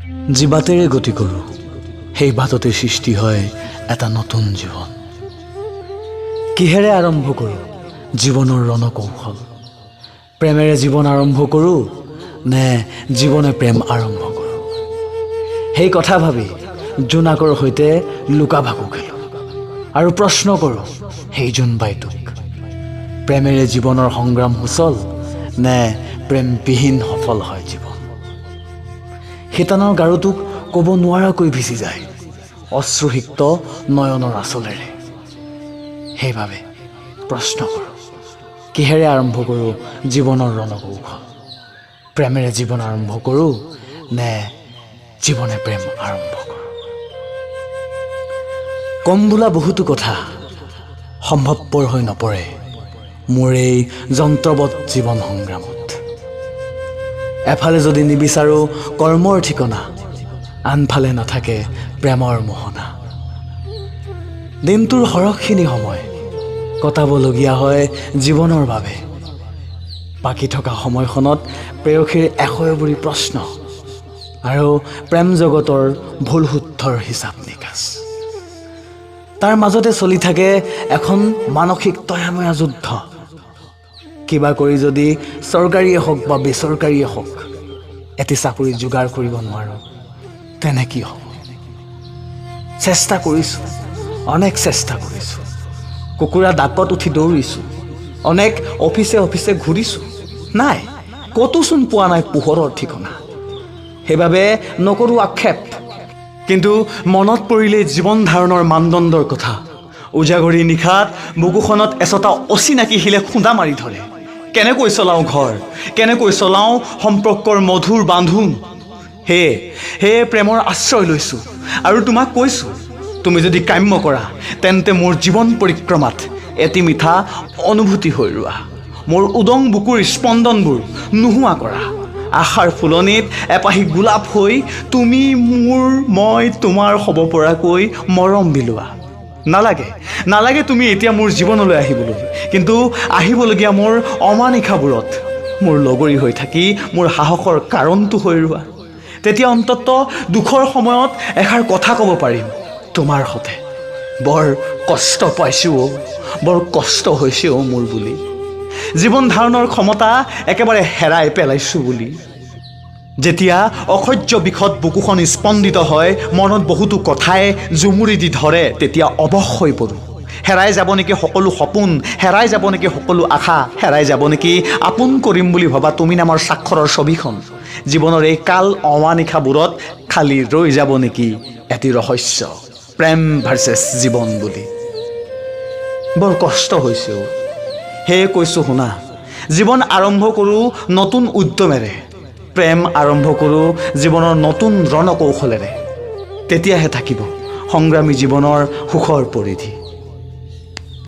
যি বাটেৰে গতি কৰোঁ, সেই বাটতে সৃষ্টি হয় এটা নতুন জীৱন। কিহেৰে আৰম্ভ কৰোঁ জীৱনৰ ৰণকৌশল? প্ৰেমেৰে জীৱন আৰম্ভ কৰোঁ নে জীৱনে প্ৰেম আৰম্ভ কৰোঁ? সেই কথা ভাবি জোনাকৰ সৈতে লুকা ভাকু খেলোঁ আৰু প্ৰশ্ন কৰোঁ সেই জোনবাইটোক, প্ৰেমেৰে জীৱনৰ সংগ্ৰাম সুচল নে প্ৰেমবিহীন সফল হয় জীৱন? শিতানৰ গাৰুটোক ক'ব নোৱাৰাকৈ ভিজি যায় অশ্ৰুসিক্ত নয়নৰ আঁচলেৰে। সেইবাবে প্ৰশ্ন কৰোঁ, কিহেৰে আৰম্ভ কৰোঁ জীৱনৰ ৰণকৌশল? প্ৰেমেৰে জীৱন আৰম্ভ কৰোঁ নে জীৱনে প্ৰেম আৰম্ভ কৰোঁ? কম বোলা বহুতো কথা সম্ভৱপৰ হৈ নপৰে মোৰ এই যন্ত্ৰৱৎ জীৱন সংগ্ৰামত। এফালে যদি নিবিচাৰোঁ কৰ্মৰ ঠিকনা, আনফালে নাথাকে প্ৰেমৰ মোহনা। দিনটোৰ সৰহখিনি সময় কটাবলগীয়া হয় জীৱনৰ বাবে। বাকী থকা সময়খনত প্ৰেয়সীৰ এশ এবুৰি প্ৰশ্ন আৰু প্ৰেম জগতৰ ভুল শুদ্ধৰ হিচাপ নিকাচ। তাৰ মাজতে চলি থাকে এখন মানসিক তয়াময়া যুদ্ধ। কিবা কৰি যদি চৰকাৰীয়ে হওক বা বেচৰকাৰীয়ে হওক এটি চাকৰি যোগাৰ কৰিব নোৱাৰোঁ, তেনে কি হ'ব? চেষ্টা কৰিছোঁ, অনেক চেষ্টা কৰিছোঁ। কুকুৰা ডাকত উঠি দৌৰিছোঁ, অনেক অফিচে অফিচে ঘূৰিছোঁ। নাই, ক'তোচোন পোৱা নাই পোহৰৰ ঠিকনা। সেইবাবে নকৰোঁ আক্ষেপ, কিন্তু মনত পৰিলেই জীৱন ধাৰণৰ মানদণ্ডৰ কথা উজাগৰী নিশাত বুকুখনত এচটা অচিনাকি শিলে খুন্দা মাৰি ধৰে। কেনেকৈ চলাওঁ ঘৰ, কেনেকৈ চলাওঁ সম্পৰ্কৰ মধুৰ বান্ধোন? সেয়ে সেয়ে প্ৰেমৰ আশ্ৰয় লৈছোঁ আৰু তোমাক কৈছোঁ, তুমি যদি কাম্য কৰা, তেন্তে মোৰ জীৱন পৰিক্ৰমাত এটি মিঠা অনুভূতি হৈ ৰোৱা। মোৰ উদং বুকুৰ স্পন্দনবোৰ নোহোৱা কৰা। আশাৰ ফুলনিত এপাহি গোলাপ হৈ তুমি মোৰ, মই তোমাৰ হ'ব পৰাকৈ মৰম বিলোৱা। নালাগে, নালাগে তুমি এতিয়া মোৰ জীৱনলৈ আহিবলৈ, কিন্তু আহিবলগীয়া মোৰ অমানিশাবোৰত মোৰ লগৰী হৈ থাকি মোৰ সাহসৰ কাৰণটো হৈ ৰোৱা। তেতিয়া অন্ততঃ দুখৰ সময়ত এষাৰ কথা ক'ব পাৰিম তোমাৰ সতে, বৰ কষ্ট পাইছোঁ অ', বৰ কষ্ট হৈছে অ' মোৰ বুলি, জীৱন ধাৰণৰ ক্ষমতা একেবাৰে হেৰাই পেলাইছোঁ বুলি। যেতিয়া অসহ্য বিষত বুকুখন স্পন্দিত হয়, মনত বহুতো কথাই জুমুৰি দি ধৰে, তেতিয়া অৱশ হৈ পৰোঁ। হেৰাই যাব নেকি সকলো সপোন, হেৰাই যাব নেকি সকলো আশা, হেৰাই যাব নেকি আপোন কৰিম বুলি ভবা তুমি নামৰ স্বাক্ষৰৰ ছবিখন? জীৱনৰ এই কাল অমানিশাবোৰত খালী ৰৈ যাব নেকি এটি ৰহস্য, প্ৰেম ভাৰ্চেছ জীৱন বুলি? বৰ কষ্ট হৈছে অ'। সেয়ে কৈছোঁ শুনা, জীৱন আৰম্ভ কৰোঁ নতুন উদ্যমেৰে, প্ৰেম আৰম্ভ কৰোঁ জীৱনৰ নতুন ৰণকৌশলেৰে। তেতিয়াহে থাকিব সংগ্ৰামী জীৱনৰ সুখৰ পৰিধি।